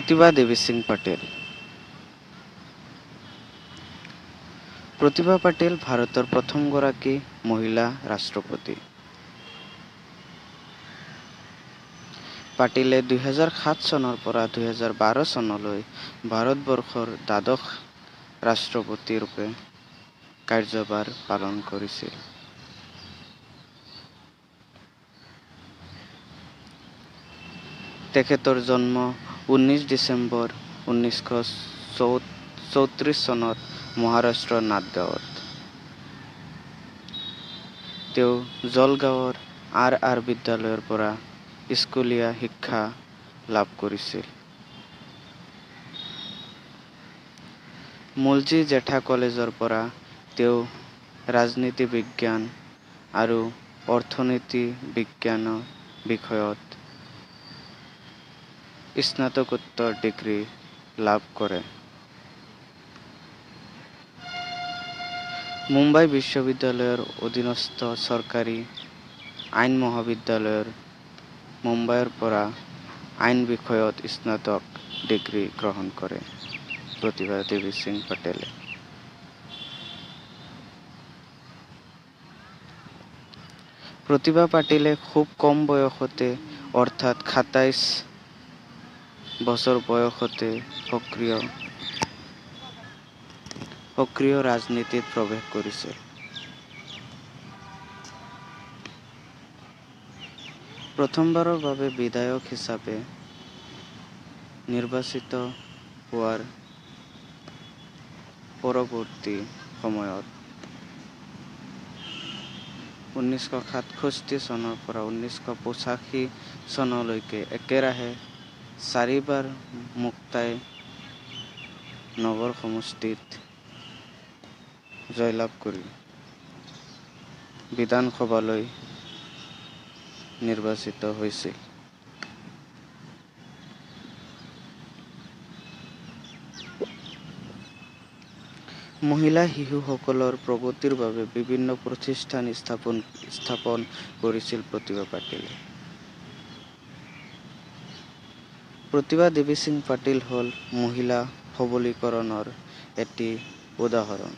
প্ৰতিভা দেৱী সিং পাটিল। প্ৰতিভা পাটিল ভাৰতৰ প্ৰথমগৰাকী মহিলা ৰাষ্ট্ৰপতি। পাটিলে 2007 চনৰ পৰা 2012 চনলৈ ভাৰতবৰ্ষৰ দ্বাদশ ৰাষ্ট্ৰপতি ৰূপে কাৰ্যভাৰ পালন কৰিছিল। তেখেতৰ জন্ম 19 ডিচেম্বৰ 1934 চনত মহাৰাষ্ট্ৰৰ নাদগাঁৱত। তেওঁ জলগাঁৱৰ আৰ আৰ বিদ্যালয়ৰ পৰা স্কুলীয়া শিক্ষা লাভ কৰিছিল। মুলজী জেঠা কলেজৰ পৰা তেওঁ ৰাজনীতি বিজ্ঞান আৰু অৰ্থনীতি বিজ্ঞান বিষয়ত স্নাতকোত্তৰ ডিগ্ৰী লাভ কৰে। মুম্বাই বিশ্ববিদ্যালয়ৰ অধীনস্থ চৰকাৰী আইন মহাবিদ্যালয়ৰ মুম্বাইৰ পৰা আইন বিষয়ত স্নাতক ডিগ্ৰী গ্ৰহণ কৰে প্ৰতিভা দেৱী সিং পাটিলে। প্ৰতিভা পাটিলে খুব কম বয়সতে অৰ্থাৎ 27 বছৰ বয়সতে সক্ৰিয় ৰাজনীতিত প্ৰৱেশ কৰিছিল। প্ৰথমবাৰৰ বাবে বিধায়ক হিচাপে নিৰ্বাচিত হোৱাৰ পৰৱৰ্তী সময়ত 1967 চনৰ পৰা 1985 চনলৈকে একেৰাহে চাৰিবাৰ মুক্তাই নগৰ সমষ্টিত জয়লাভ কৰি বিধানসভালৈ নিৰ্বাচিত হৈছিল। মহিলা শিশুসকলৰ প্ৰগতিৰ বাবে বিভিন্ন প্ৰতিষ্ঠান স্থাপন কৰিছিল প্ৰতিভা পাটিলে। প্ৰতিভা দেৱী সিং পাটিল হ'ল মহিলা সবলীকৰণৰ এটি উদাহৰণ।